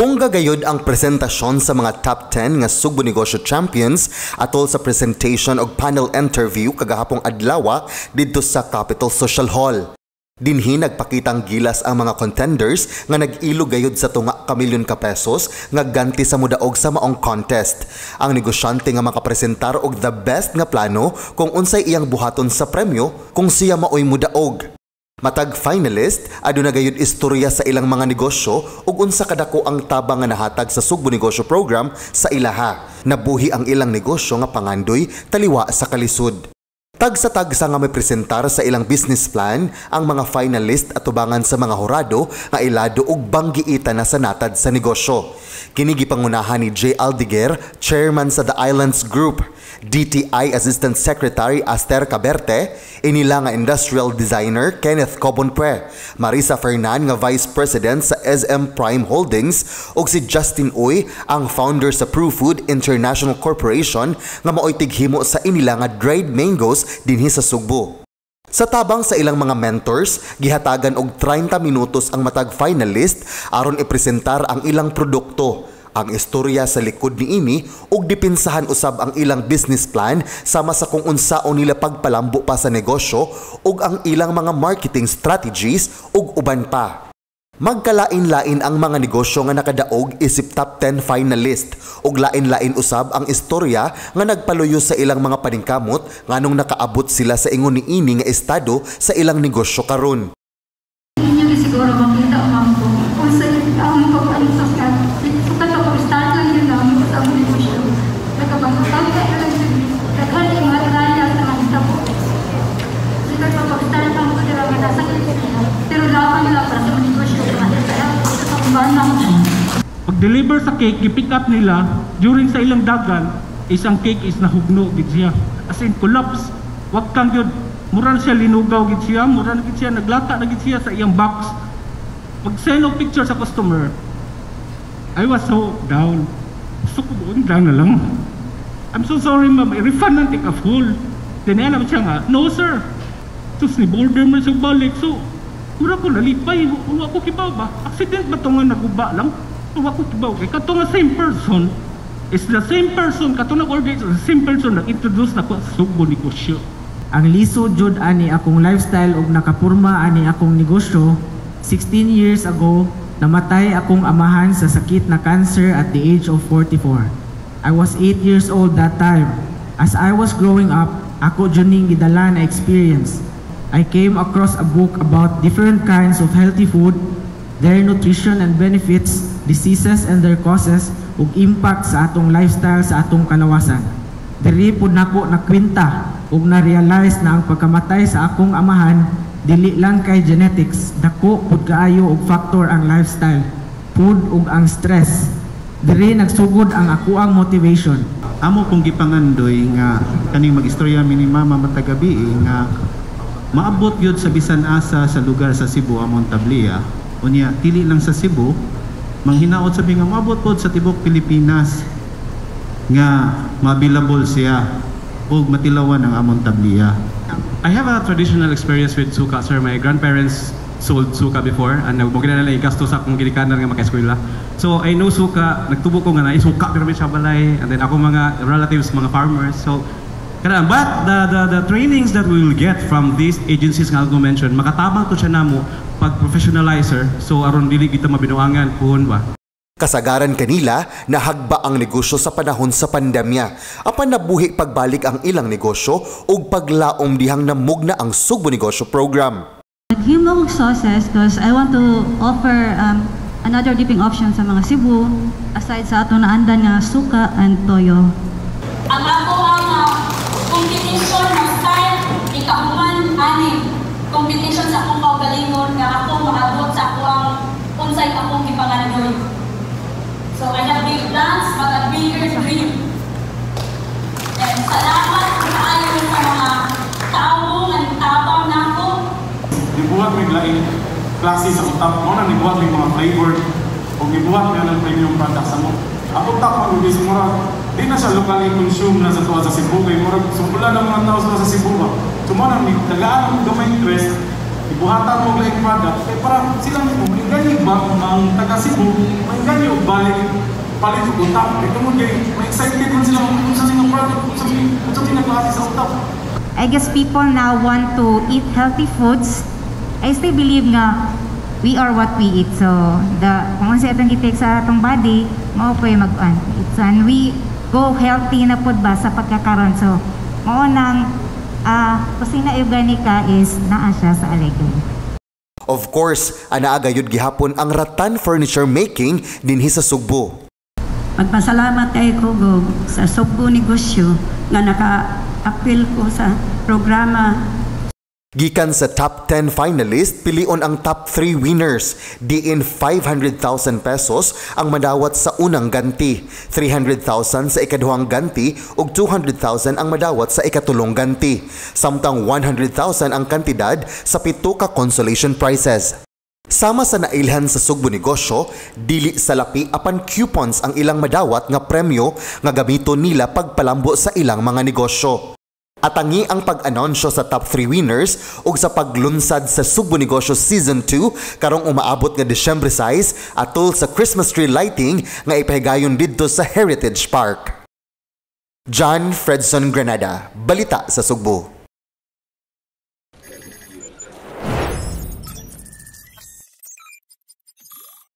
Bongga gayud ang presentasyon sa mga top 10 nga Sugbo Negosyo Champions atol sa presentation og panel interview kagahapong adlaw didto sa Capitol Social Hall. Dinhi nagpakitang gilas ang mga contenders nga nag-ilo gayud sa tunga ka milyon ka pesos nga ganti sa mudaog sa maong contest. Ang negosyante nga makapresentar og the best nga plano kung unsay iyang buhaton sa premyo kung siya maoy mudaog. Matag finalist, aduna gayud istorya sa ilang mga negosyo ug unsa kadako ang tabang nga nahatag sa Sugbo Negosyo Program sa ilaha. Nabuhi ang ilang negosyo nga pangandoy taliwa sa kalisod. Tagsa-tagsa nga may presentar sa ilang business plan ang mga finalist atubangan sa mga hurado nga ilado ug banggiitan na sa natad sa negosyo. Kini gipangunahan ni J. Aldeguer, chairman sa The Islands Group, DTI Assistant Secretary Aster Caberte, inila nga industrial designer Kenneth Cobonpue, Marisa Fernan nga Vice President sa SM Prime Holdings ug si Justin Uy, ang founder sa ProFood International Corporation nga maoy tighimo sa inila nga dried mangoes dinhi sa Sugbo. Sa tabang sa ilang mga mentors, gihatagan og 30 minutos ang matag finalist aron ipresentar ang ilang produkto, ang istorya sa likod niini ug dipinsahan usab ang ilang business plan sama sa kung unsaon nila pagpalambo pa sa negosyo ug ang ilang mga marketing strategies ug uban pa. Magkalain-lain ang mga negosyo nga nakadaog isip top 10 finalist ug lain-lain usab ang istorya nga nagpaluyo sa ilang mga paningkamot nganong nakaabot sila sa ingon niini nga estado sa ilang negosyo karon. Inyo siguro makita, ma'am, kung unsa ang pagpalit sa sa pag-start lang yun namin sa among negosyo. Nagkabangkang lang daghan yung mga trial na mahitabo. Siguro pa pag-start lang ko dira nga nasakit siya. Pero laban lang para sa mga negosyo sa bana. Pag-deliver sa cake, gi-pick up nila during sa ilang dagan is ang cake is nahugno gid siya. As in collapse. Wag kang gyud mura na siya linugaw gid siya, mura na gid siya naglata na gid siya sa iyang box. Pag send og picture sa customer, I was so down. Gusto ko doon down na lang. "I'm so sorry, ma'am, i-refund na take a full." Then alam siya nga, "No, sir." Tapos ni border man siya balik. So, mura ko nalipay. Wa ko kibaw ba? Accident ba ito nga naguba lang? Wa ko kibaw. Kay kato nga same person is the same person, kato nag-order is the same person nag-introduce na ko sa Sugbo Negosyo. Ang lisod jud ani akong lifestyle ug nakapurma ani akong negosyo. 16 years ago, namatay akong amahan sa sakit na cancer at the age of 44. I was 8 years old that time. As I was growing up, ako jud ning gidala na experience. I came across a book about different kinds of healthy food, their nutrition and benefits, diseases and their causes, ug impact sa atong lifestyle sa atong kalawasan. Diri pud nako nakwinta ug na-realize na ang pagkamatay sa akong amahan dili lang kay genetics, dako pud kaayo og factor ang lifestyle, food ug ang stress. Diri nagsugod ang akoang motivation. Amo kong gipangandoy nga kaning mag-istorya mi ni mama matag gabi nga maabot gyud sa bisan asa sa lugar sa Cebu among tabliya. Unya dili lang sa Cebu, manghinaot sabi nga maabot pod sa tibok Pilipinas nga ma-available siya ug matilawan ang among tabliya. I have a traditional experience with suka, sir. My grandparents sold suka before and mo na lang gasto sa akong ginikanan nga maka-eskwela. So I know suka, nagtubo ko nga na suka pero sa balay and then ako mga relatives, mga farmers. So kana, but the trainings that we will get from these agencies nga ako mention, makatabang to siya namo pag professionalizer, so aron dili kita mabinuangan puhon ba. Kasagaran kanila, nahagba ang negosyo sa panahon sa pandemya. Apan nabuhi pagbalik ang ilang negosyo ug paglaom dihang namugna ang Sugbo Negosyo Program. Naghimo og sauces because I want to offer another dipping option sa mga Cebu aside sa ato naandan nga suka and toyo. Ang ako ang competition na style ikahuman ani competition sa akong kaugalingon nga ako maabot sa ako ang unsay akong gipangandoy. So I have big plans but a bigger dream. And salamat kaayo sa mga tawo nga nitabang nako. Nibuhat mig laing klase sa utak mo na nibuhat mig mga flavor o nibuhat nga ng premium product sa mo. Ang utak mo is murag di na siya locally consume na sa tuwa sa Cebu kay murag sumula ng mga tao sa Cebu ba. So mo nang tagaan ang gamay interest. Ibuhatan mo laing product kay para sila mismo maingganyo ba ang taga Cebu, maingganyo balik palit og utak kay tungod kay ma-excited man sila unsa sila product, unsa sila klase sa utak. I guess people now want to eat healthy foods. I still believe nga we are what we eat. So, the kung unsa atong gi-take sa atong body, mao po'y mag-an. It's and we go healthy na pud ba sa pagkakaron. So, mao nang Kusina Organica is naa siya sa Alegre. Of course, anaa gayud gihapon ang rattan furniture making dinhi sa Sugbo. Magpasalamat kay ko sa Sugbo Negosyo nga naka-apil ko sa programa. Gikan sa top 10 finalist, pilion ang top 3 winners. Diin 500,000 pesos ang madawat sa unang ganti, 300,000 sa ikaduhang ganti ug 200,000 ang madawat sa ikatulong ganti. Samtang 100,000 ang kantidad sa pito ka consolation prizes. Sama sa nailhan sa Sugbo Negosyo, dili salapi apan coupons ang ilang madawat nga premyo nga gamiton nila pagpalambo sa ilang mga negosyo. Atangi ang pag-anunsyo sa top 3 winners ug sa paglunsad sa Sugbo Negosyo Season 2 karong umaabot nga Disyembre 6 atol sa Christmas tree lighting nga ipahigayon didto sa Heritage Park. John Fredson Granada, Balita sa Sugbo.